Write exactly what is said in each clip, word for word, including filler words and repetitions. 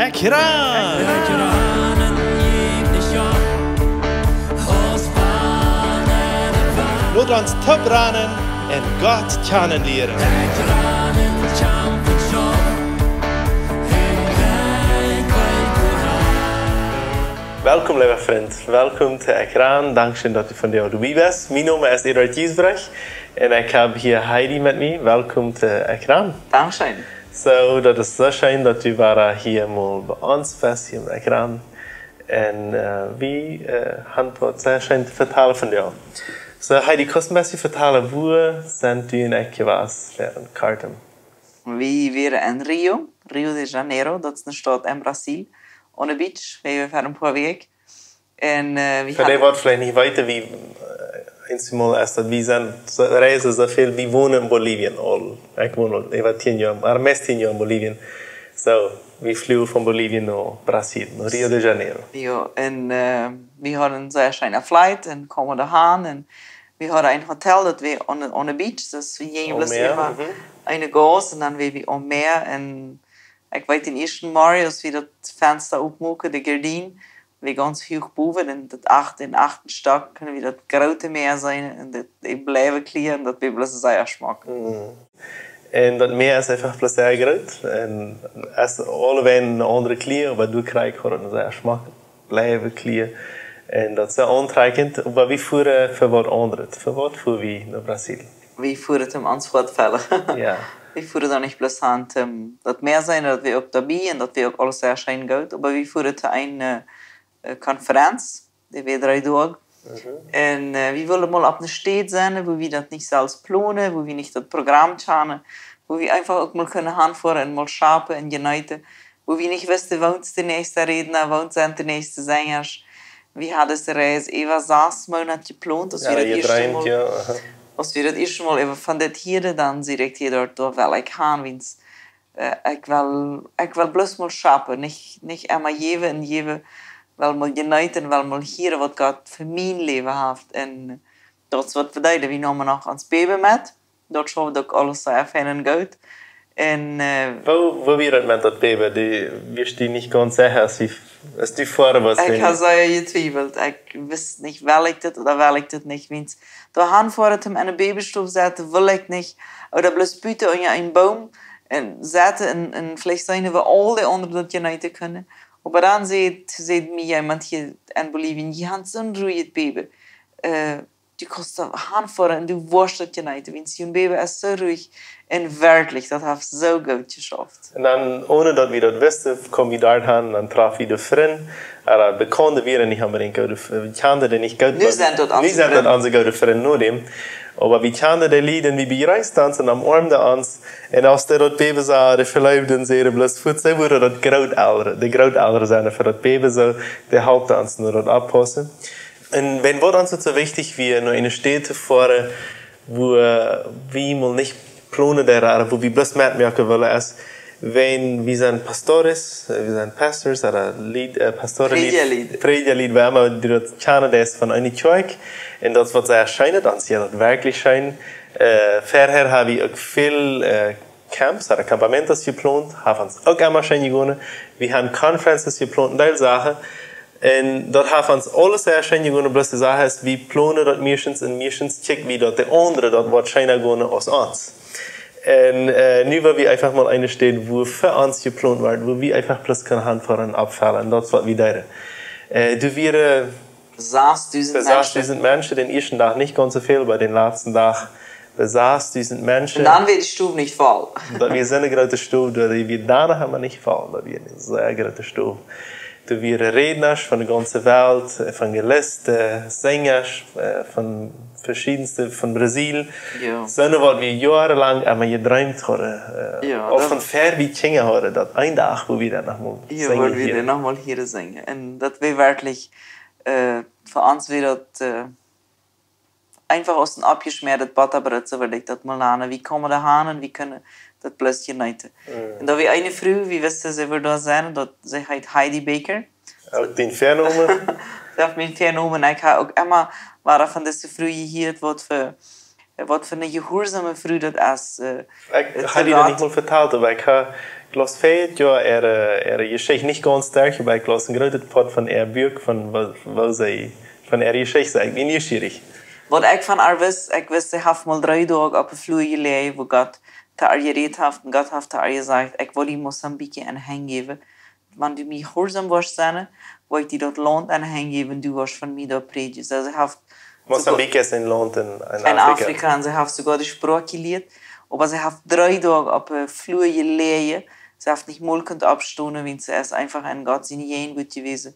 Ekjran! Lot ons toop ranen un Gott kjanen lieren. Welkom, leewa Frint. Welkom to Ekjran. Dankscheen, daut du vondoag doabie best. Mien Nomen es Eduard Giesbrecht un ekj hab hia Heidi met mie. Welkom to Ekjran. Dankscheen. Soo, daut es soo scheen, daut du wada hia mol bie ons best, hia bie Ekjran. Un, äh, wie, äh, haben waut sea scheen to vetalen vondoag. Soo, Heidi, kaust een bät vetalen, wua sent du un ekj jewast, wäarent Kartum? Wie wieren en Rio, Rio de Janeiro, daut es eene Staut en Brasil, aun de Beach, wie wieren fa een poa Wäakj. Un, äh, wie Fa dee, waut veleicht nich weeten, wie, äh, eensjemol es daut, wie sent, soo, reisen soo väl, wie wonen en Bolivien aul. Ekj won aul äwa tieen Joa, oba meist tieen Joa en Bolivien. Soo, wie fluagen von Bolivien no Brasil, no Rio de Janeiro. Jo, un, äh, wie hauden een sea scheena Flight un kjeemen doahan un wie hauden een Hotel, daut wia aun, aun de Beach, daut wia jeweenlich Aum Mäa, äwa mhm. Eene Gauss un dan wia wie aum Mäa un ekj weet, dän ieeschten Morjen, aus wie daut Fensta opmuaken, de Gardien, wia gaunz huach bowen, un daut acht-, dän achten Stock kunnen wie daut groote Mäa seenen un daut, dee bliewen kjlieren, daut wia bloos sea schmock. Mhm. Un daut Mäa es eefach bloos sea groot un es aulewäajen eene aundre Kjlia, oba du kjrichst daut sea schmock, bliewen kjlieren. Un daut es sea auntrakjent, oba wie fuaren fa waut aundret. Fa waut fuaren wie no Brasil? Wie fuaren om ons Hoat to fellen. Jo. Wie fuaren doa nich bloos han, om daut Mäa seenen, daut wia uk doabie un daut wia uk aules sea scheen goot, oba wie fuaren to eene, äh, Konferenz, dee wia dree Doag. Mhm. Un, äh, wie wullen mol opp eene Städ sennen, wua wie daut nich selfst plonen, wua wie nich daut Programm kjanen, wua wie eefach uk mol kunnen hanfoaren un mol shoppen un jeneeten, wua wie nich wisten, woont de näakjste Rädna, woont sent de näakjste Senjasch. Wie hauden dise Reis äwa sas Moonat jeplont, aus Jo, wie daut ieeschte jedreemt, Mol, jo, aha. Aus wie daut ieeschte Mol äwa von dit hieeden, dan säd ekj hia doa, doa well ekj han, wiels, äh, ekj well, ekj well bloos mol shoppen, nich, nich emma jäwen un jäwen, well mol jeneeten, well mol hieren, waut Gott fa mien Läwen haft. Un daut es waut wie deeden. Wie neemen noch ons Baby met. Daut schauft uk aules sea fein un goot. Un, äh, Woo, woo wia daut met daut Baby? Du wieescht die nich gaunz secha, aus du, aus du foaren wullen? Ekj hab sea jetwiewelt. Ekj wist nich, well ekj dit ooda well ekj dit nich. Wiels doahan foaren, om en eene Babystow to setten, wull ekj nich. Ooda bloos buten unja eenen Boom un setten un, un veleicht seenen, wua aul dee aundre daut jeneeten kunnen. Oba dan säd, säd mie jemaunt hia en Bolivien: "Jie haben soon ruijet Baby. Äh, du kaust doa hanfoaren un du woascht daut jeneeten, wiels jun Baby es soo ruich un werkjlich, daut haft soo goot jeschauft." Un dan, onen daut wie daut wisten, kjeemen wie doahan, dan troffen wie de Frind, äh, Bekannte, wieren nich onbedinjt goode F-, wie kjanden dee nich goot, Nu oba sent daut nu onse sent daut Frind. Onse goode Frind, no däm. Oba wie kjanden dee Lied un wie bejreesten ons un omarmden ons. Un aus dee daut Baby sagen, dee Veleefte säden bloos fuats, see wudden daut Grootelren, de Grootelren sennen fa daut Baby, soo, dee halpen ons nu daut oppaussen. Un wan waut ons soo wichtich wia, no eene Städ to foaren, wua, äh, wie mol nich plonen deeden, wua wie bloos metmoaken wullen, es, wan wie sent pastores, äh, wie sent pastors, ooda Lied, äh, Pastore Lied, Prädja Lied. Prädja Lied, woo emma du daut kjanen deist von eene Kjoakj. Un daut waut sea scheen es, dan es daut werkjlich scheen. Äh, verhäa haben wie uk väl, äh, Camps, ooda campamentos jeplont, haft ons uk emma scheen jegonen. Wie haben Conferences jeplont, een Deel Sachen. Un daut haft ons aules sea scheen jegonen, bloos de Sach es, wie plonen daut meistens un meistens kjikj wie daut de aundre daut waut scheena gonen aus ons. Un, äh, nu well wie eefach mol eene Städ, wua fa ons jeplont woat, wua wie eefach bloos kunnen hanfoaren un oppfellen. Un daut es waut wie deeden. Äh, doa wieren Sasdusent Menschen. Sasdusent Menschen, dän ieeschten Dach nich gaunz soo väl, oba dän latsten Dach wia sasdusent Menschen. Un dan wia de Stow nich voll. Daut wia soone groote Stow, daut wia doano emma nich voll. Daut wia eene sea groote Stow. Doa wieren Rädnasch von de gaunze Welt, Evangelisten, Senjasch, äh, von veschiedne, von Brasil. Jo. Soone, waut wie joarenlang emma jedreemt hauden, äh, Jo, uk daut von ver wie Kjinja hauden, daut een Dach, wua wie daut noch mol Jo, sinjen wua wie hieren. Daut noch mol hieren sinjen. Un daut wia werkjlich, äh, fa ons wia daut, äh, eefach aus een oppjeschmäadet Bottabroot, soo wull ekj daut mol nanen. Wie kjeemen doahan un wie kunnen daut bloos jeneeten. Mm. Un doa wia eene Fru, wie wisten, see wudd doa sennen, daut, see heet Heidi Baker. Uk dien Vänomen? Daut es mien Vänomen. Ekj hab uk emma wada von dise Fru jehieet, waut fa, waut fa eene jehuarsome Fru daut es, äh, Ekj äh, hab die daut nich mol vetalt, oba ekj hab Ekj läs väl, jo, äare, äare Jeschicht nich gaunz derch, oba ekj läs een grootet Poat von äa Buak, von woo, woo see, von äare Jeschicht, sie ekj nieschierich. Waut ekj von äa wist, ekj wist, see haft mol dree Doag opp de Flua jeläajen, wua Gott to äa jerät haft, un Gott haft to äa jesajcht: "Ekj well die Mosambik en Henj jäwen. Wan du mie jehuarsom woascht sennen, woa ekj die daut Launt en Henj jäwen, du woascht von mie doa prädjen." Soo, see haft Mosambik es een Launt en, en en Afrika. Afrika, un see haft soogoa de Sproak jelieet, oba see haft dree Doag opp de Flua jeläajen. See haft nich mol kunt oppstonen, wiels see es eefach en Gott siene Jäajenwoat jewast.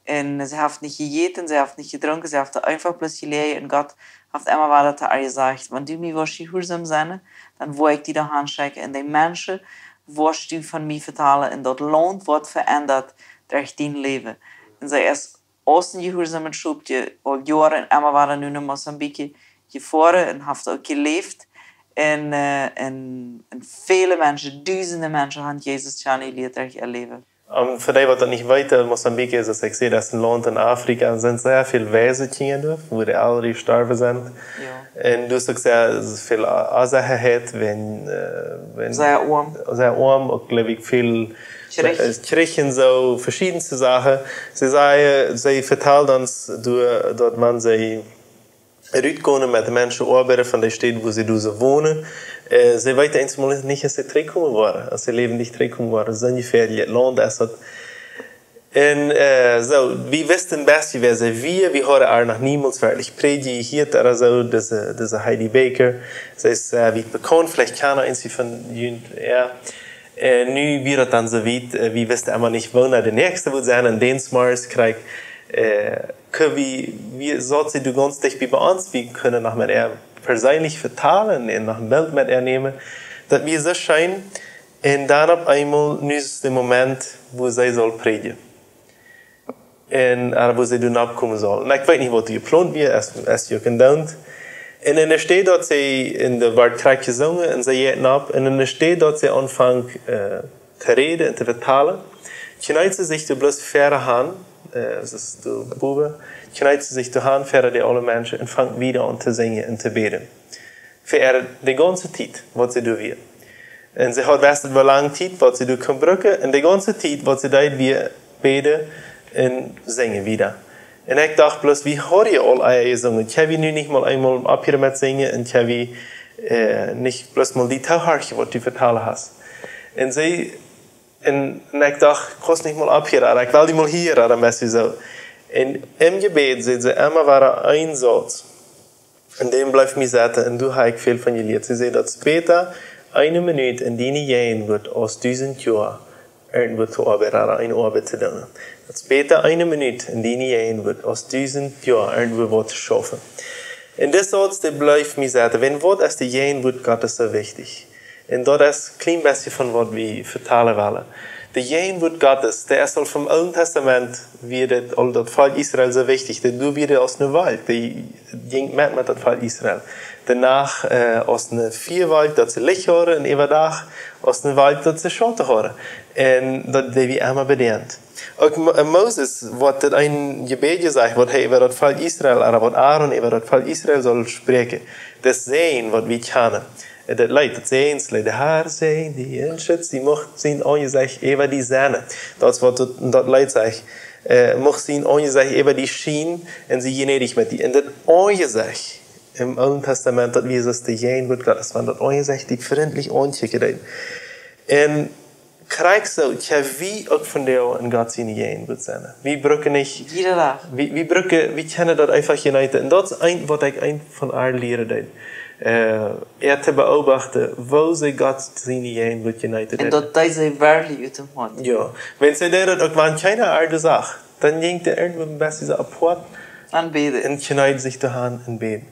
Un see haft nich jejäten, see haft nich jedrunken, see haft doa eefach bloos jeläajen. Un Gott haft emma wada to äa jesajcht: "Wan du mie woascht jehuarsom sennen, dan woa ekj die doa han schekjen. Un de Menschen woascht du von mie vetalen. Un daut Launt woat veendat derch dien Läwen." Un see es aus een jehuarsomet Schop, dee aul Joaren emma wada no Mosambik jefoaren un haft uk jeläft. Un, äh, un, un väle Menschen, dusende Menschen haben Jesus kjanen jelieet derch äa Läwen. Ähm, fa dee, waut daut nich weeten, Mosambik es, aus ekj säd, daut es een Launt en Afrika, doa sent sea väl weise Kjinja doa, wua de Elren jestorwen sent. Jo. Un doa es uk sea väl Onsechaheit, wan, äh, wan Sea oam. Sea oam, uk, jleew ekj, väl Kjrich. Äh, Kjrich un soo, veschiedne Sachen. See säd, see vetald ons doa, daut wan see rutgonen met de Menschen, oabeiden von de Städ, wua see doa soo wonen, äh, see weeten eensmol nich, aus see trigjkomen woaren, aus see läwendig trigjkomen woaren. Soo onjefäa, daut Launt es daut. Un, äh, soo, wie wisten een bät, wäa see wia, wie hauden äa noch niemols werkjlich prädjen jehieet ooda soo, dise, dise Heidi Baker. See es, äh, wiet bekaunt, veleicht kjanen eenje von junt äa. Äh, nu wia daut dan soo wiet, äh, wie wisten emma nich, woo no de näakjste wudd sennen, un dän Morjes kjrieech, äh, kunn wie, wie saut see doa gaunz dicht bie, bie ons, wie kunnen noch met äa persönlich vetalen un noch een Bilt met äa nämen. Daut wia soo scheen. Un dan opp eemol, nu es de Moment, wua see saul prädjen. Un, äh, wua see doa nopp komen saul. Un ekj weet nich, waut doa jeplont wia, es, es je kjennen doonen. Un en de Städ, daut see en de Welt krakjt jesungen, un see jeit nopp, un en de Städ, daut see aunfunk, äh, to räden un to vetalen, kjneet see sikj doa bloos väaren han, äh, daut es doa bowen, kjneet see sikj doa han väaren dee aule Menschen un funk wieda aun to sinjen un to bäden. Fa äa de gaunze Tiet, waut see doa wia. Un see haud, wist, woo lang Tiet, waut see doa kunn brucken, un de gaunze Tiet, waut see deed, wia bäden un sinjen wieda. Un ekj docht bloos, wie hauden je aul ea jesungen. Kjenn wie nu nich mol eemol opphieren met sinjen un kjenn wie, äh, nich bloos mol die toohorchen, waut du vetalen hast? Un see, un, un ekj docht, ekj kaun nich mol opphieren, oba ekj well die mol hieren, dan wist du soo. Un em Jebäd säd see emma wada een Sauz. Un dän bleef mie sitten, un doa hab ekj väl von jelieet. See säd: "Daut es bäta eene Minut en diene Jäajenwoat aus dusent Joa irjentwua to oabeiden, ooda eene Oabeit to doonen. Daut es bäta eene Minut en diene Jäajenwoat aus dusent Joa irjentwua waut to schaufen." Un dis Sauz, dee bleef mie sitten. Wan, waut es de Jäajenwoat Gottes soo wichtich? Un daut es een kjlien bät von waut wie vetalen wellen. De Jäajenwoat Gottes, dee es aul vom Oolen Tastament, wia daut aul daut Volkj Israel soo wichtich. Dee, doa wia dee aus eene Wolkj, dee jinkj met, met daut Volkj Israel. Doano, äh, aus eene Fiawolkj, daut see Licht hauden, un äwadach aus eene Wolkj, daut see Schauten hauden. Un daut, dee wia emma bie dän. Uk Mo-, äh, Moses, waut daut een Jebäd jesajcht, waut hee äwa daut Volkj Israel, ooda waut Aaron äwa daut Volkj Israel saul spräakjen. Daut Säajen, waut wie kjanen. Äh, daut Leet, daut Säajensleet: "De Herr säajen die un schutz die, mucht sien Aunjesecht äwa die sennen." Daut es waut daut, daut Leet sajcht, äh, "Mucht sien Aunjesecht äwa die schienen un sie jnädich met die." Un daut Aunjesecht em Oolen Tastament, daut wia soo de Jäajenwoat Gottes, wan daut Aunjesecht die frintlich aunkjikjen deed. Un krakjt soo, jo, wie uk vondoag en Gott siene Jäajenwoat sennen. Wie brucken nich, Jieda Dach. Wie, wie brucken, wie kjennen daut eefach jneeten. Un daut es een, waut ekj een von äa lieren deed. Äh, äa to beobachten, woo see Gott siene Jäajenwoat jneeten. Un daut deed see werkjlich ut däm Hoat. Jo, wan see deeden daut uk, wan kjeena äa daut sach, dan jinkj dee irjentwua een bät soo apoat. Un bäden. Un kjneet sikj doa han un bäden.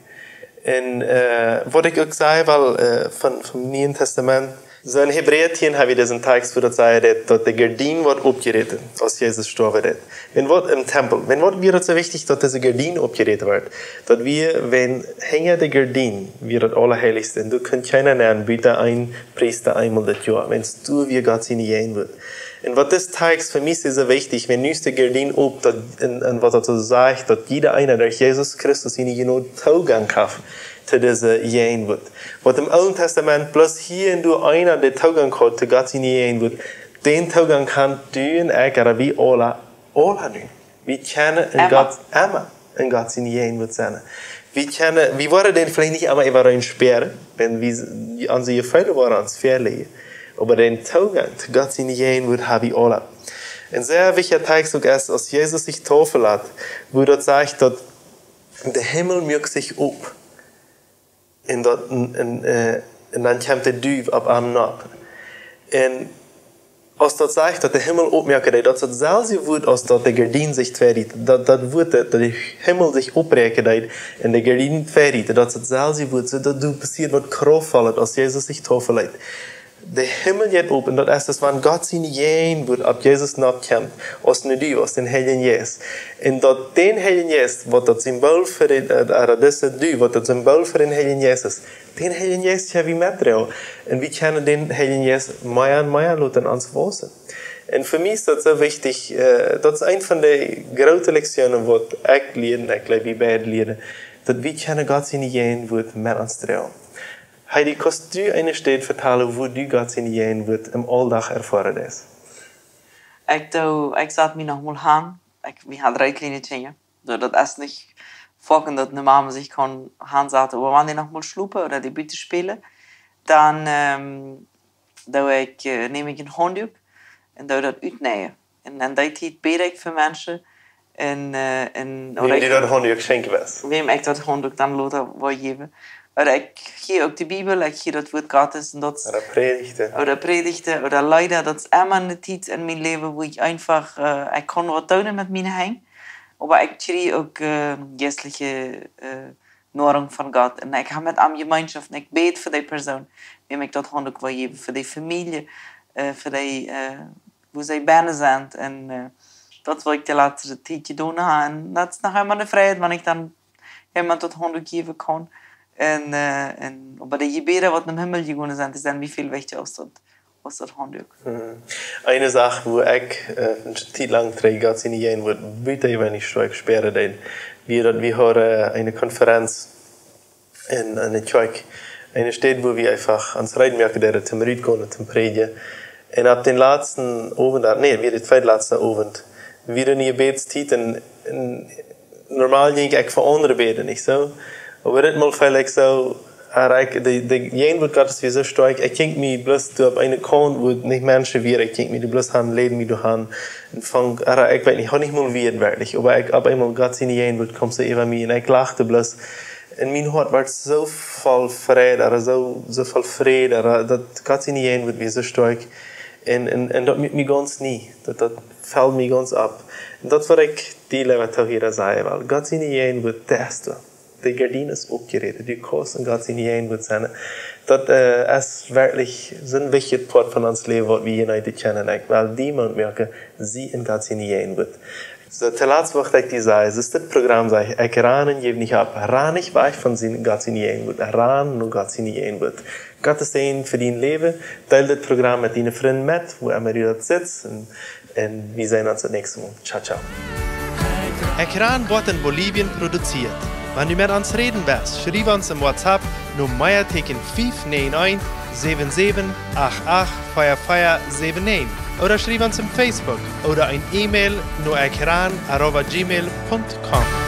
Un, äh, waut ekj uk saj, wiels, äh, von, vom Nieen Tastament, soo en Hebräa tieen hab wie disen Tekst, wua daut sajcht, daut, daut de Gardien woat oppjeräten, aus Jesus stoawen deed. Wan waut em Tempel, wan waut wia daut soo wichtich, daut dise Gardien oppjeräten woat? Daut wia, wan hinja de Gardien wia daut Aulaheilichste, un doa kunn kjeena nenn, buta een Priesta eemol daut Joa, wan doa wia Gott siene Jäajenwoat. Un waut dis Tekst fa mie es soo wichtich, wan nu es de Gardien op, daut, un, un waut daut soo sajcht, daut jieda eena derch Jesus Christus siene Jnod Toogank haft to dise Jäajenwuat. Waut em Oolen Testament bloos hia un doa eena dän Toogank haud to Gott siene Jäajenwuat, dän Toogank kjenn du un ekj, ooda wie aula, aula nu. Wie kjennen en Emma. Gott, emma en Gott siene Jäajenwuat sennen. Wie kjennen, wie woaren dän veleicht nich emma äwareen spieren, wan wie s-, onse Jefeele woaren ons väalejen. Oba dän Toogank to Gott siene Jäajenwuat ha wie aula. Een sea wichtja Tekst uk es, aus Jesus sikj deepen leet, wua daut sajcht, daut de Himmel muak sikj op. Un daut, un, un, äh, un dan kjemt de Duw opp am nopp. Un aus daut sajcht, daut de Himmel opmuaken deed, daut es daut selwje Wuat, aus daut de Gardien sikj tweiriet. Daut, daut Wuat, daut, daut de Himmel sikj opräaken deed un de Gardien tweiriet, daut es daut selwje Wuat, soo daut doa passieet waut Kraftvollet, aus Jesus sikj deepen leet. De Himmel jeit op, un daut es daut, wan Gott siene Jäajenwuat opp Jesus nopp kjemt, aus ne Duw, aus dän Heiljen Jeist. Un daut dän Heiljen Jeist, waut daut Symbool fa de, äh, ooda dise Duw, waut daut Symbool fa dän Heiljen Jeist es, dän Heiljen Jeist ha wie metdroagen. Un wie kjennen dän Heiljen Jeist mea un mea loten en ons wausen. Un fa mie es daut soo wichtich, äh, daut es eent von de groote Lektionen, waut ekj lieed, ekj jleew, wie beid lieeden, daut wie kjennen Gott siene Jäajenwuat met ons droagen. Heidi, kaust du eene Städ vetalen, wua du Gott siene Jäajenwuat em Auldach erfoaren deist? Ekj doo, ekj sat mie noch mol han. Ekj, wie haben dree kjliene Kjinja. Soo, daut es nich foaken, daut ne Mama sikj kaun hansaten, oba wan dee noch mol schlopen ooda dee buten spälen, dan, ähm, doo ekj, äh, näm ekj een Haunduk un doo daut utneien. Un en dee Tiet bäd ekj fa Menschen. Un, äh, un, wäm du daut Haunduk schenkjen west. Wäm ekj daut Haunduk dan lota woa jäwen. Ooda ekj hia uk de Bibel, ekj hia daut Wuat Gottes un daut. Ooda Prädichten. Ooda Prädichten, ooda Leeda, daut es emma ne Tiet en mien Läwen, wua ekj eefach, äh, ekj kaun waut doonen met miene Henj. Oba ekj kjrie uk, äh, jeistelje, äh, Noarunk von Gott. Un ekj hab met am Jemeenschoft un ekj bäd fa dee Persoon, wäm ekj daut Haunduk woa jäwen, fa dee Famielje, äh, fa dee, äh, wua see bennen sent. Un, äh, daut es waut ekj de latste Tiet jedonen hab. Un daut es noch emma ne Freid, wan ekj dan wäm daut Haunduk jäwen kaun. Un, äh, un, oba de Jebäden, waut nom Himmel jegonen sent, dee sent mie väl wichtja aus daut, aus daut Haunduk. Mhm. Eene Sach, wua ekj, äh, eene Tiet lang trigj Gott siene Jäajenwuat buten, wan ekj soo spieren deed, wia daut, wie hauden, äh, eene Konferenz en, en de Kjoakj. Eene Städ, wua wie eefach ons reed muaken deeden toom rutgonen, toom prädjen. Un opp dän latsten Owent, ah, nä, wia de tweedlatste Owent, wia eene Jebädstiet un, un normal jinkj ekj fa aundre bäden, nich soo? Oba dit Mol feeld ekj soo, ah, ekj, de, de Jäajenwuat Gottes wia soo stoakj, ekj jinkj mie bloos doa opp eene Kaunt, wua nich Menschen wieren, ekj jinkj mie doa bloos han, läd mie doa han. Un funk, ah, ekj weet nich, haud nich mol Wieed werkjlich, oba ekj, opp eemol Gott siene Jäajenwuat kjeem soo äwa mie un ekj lachde bloos. Un mien Hoat wort soo voll Fräd, ooda soo, soo voll Fräd, ooda daut Gott siene Jäajenwuat wia soo stoakj. Un, un, un daut muak mie gaunz nie. Daut, daut felt mie gaunz opp. Un daut waut ekj die, leewa Toohiera, sajen well. Gott siene Jäajenwuat, daut es doa. De Gardien es opjeräten. Du kaust en Gott siene Jäajenwuat sennen. Daut, äh, es werkjlich soon wichtja Poat von ons Läwen, waut wie hia nich kjennen. Ekj well die Moot moaken, sie en Gott siene Jäajenwuat. Soo, toolatst wull ekj die sajen, es dit Program, saj ekj, ekj ran un jäw nich opp. Ran nich wajch von siene, Gott siene Jäajenwuat. Ran no Gott siene Jäajenwuat. Gottes Säajen fa dien Läwen. Deel dit Program met diene Frind met, wua emma du daut sitst. Un, un wie seenen ons daut näakjste Mol. Ciao, ciao. Ekj ran woat en Bolivien produzieet. Wan du met ons räden west, schriew ons em WhatsApp no Meateeken fief näajen eent, säwen säwen, acht acht, vea vea säwen näajen. Ooda schriew ons em Facebook ooda een E-Mail no ekjran arroba gmail punkt com.